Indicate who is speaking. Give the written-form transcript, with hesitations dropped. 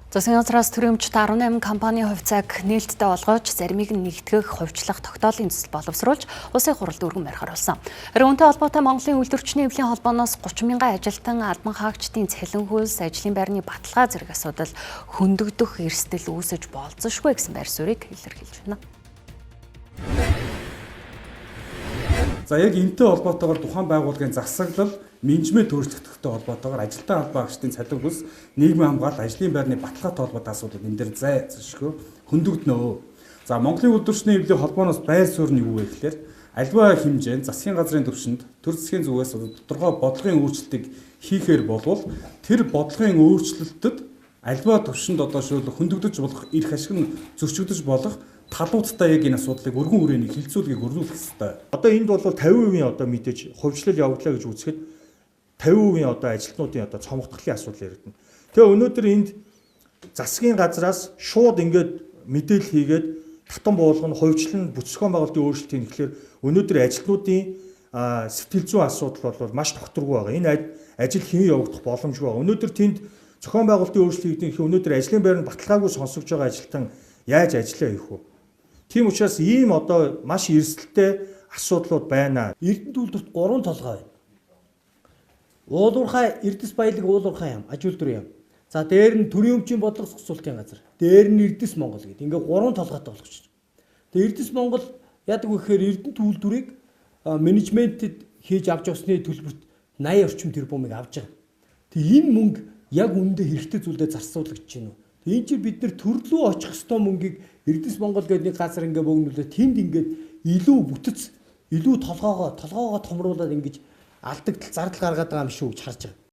Speaker 1: Засгийн газраас төрийн өмчт 18 компанийн хувьцааг нээлттэй олгож, заримыг нь нэгтгэх, хувьчлах тогтоолын төсөл боловсруулж, улсын хуралд өргөн барихаар болсон. Харин үүнтэй холбоотой Монголын үйлдвэрчний эвлийн холбооноос 30 мянган ажилтан, албан хаагчдын цалин хөлс, ажлын байрны баталгаа зэрэг асуудал хөндөгдөх эрсдэл үүсэж болзошгүй гэсэн байр суурийг илэрхийлж байна.
Speaker 2: За яг энэтэй холбоотойгоор тухайн байгууллагын засаглал, менежмент өөрчлөгдөхтэй холбоотойгоор ажилтан албан хаагчдын цалин хөлс, нийгмийн хамгаалалт, ажлын байрны баталгаатай холбоотой асуудал энэ дээр зай зэшгүй хөндөгдөнө. За Монголын үйлдвэрчний эвлийн холбооноос байр суурь нь юу вэ гэхээр альва хэмжээнд засгийн газрын түвшинд төр засгийн зүгээс тодорхой бодлогын өөрчлөлтийг хийхээр болвол тэр бодлогын өөрчлөлтөд альва түвшинд одоо шүүл хөндөгдөж болох эрх ашиг нь зөрчигдөж болох талуудтай яг энэ асуудлыг өргөн хүрээний хилцүүлгийг өрнүүлэх ёстой.
Speaker 3: Одоо энд бол 50% одоо мэдээж хувьчлал явагдлаа гэж үзэхэд 50% одоо ажилтнуудын одоо цомгдохлын асуудал яригдана. Тэгээ өнөөдөр энд засгийн газраас шууд ингээд мэдээлэл хийгээд татан буулгана, хувьчлал нь бүтэц зохион байгуулалтын өөрчлөлт хийнэ гэхлээр өнөөдөр ажилтнуудын сэтгэл зүйн асуудал бол маш тогтворгүй байгаа. Энэ ажил хэвэн явагдах боломжгүй байгаа. Өнөөдөр тэнд зохион байгуулалтын өөрчлөлт хийгдэн гэхээр өнөөдөр ажлын байр нь баталгаагүй сонсогдож байгаа ажилтан яаж ажиллаа хийх вэ? Тийм учраас ийм одоо маш эрсдэлтэй асуудлууд байна.
Speaker 4: Эрдэнэт үйлдвэрт 3 толгой байна. Уулуурхай, Эрдэс баялаг уулуурхай яам, аж үйлдвэр яам. За дээр нь төрийн өмчийн бодлого зохицуулалтын газар. Дээр нь Эрдэс Монгол гэдэг. Ингээ 3 толгойтой болгочих. Тэгээ Эрдэс Монгол яадаг вэ гэхээр Эрдэнэт үйлдвэрийг менежментэд хийж авч явсны төлбөрт 80 орчим тэрбумыг авч байгаа. Тэгээ энэ мөнгө яг үнэндээ хэрэгтэй зүйлдээ зарцуулагдаж байна уу? Тэгээ энэ чинь бид нэр төрлөө очих ёстой мөнгийг Эрдэс Монгол гэдэг нэг газар ингээ богинолоо тэнд ингээд илүү бүтэц, илүү толгоогоо томруулаад ингэж алдагдал зардал гаргаад байгаа юм шүү гэж харж байгаа.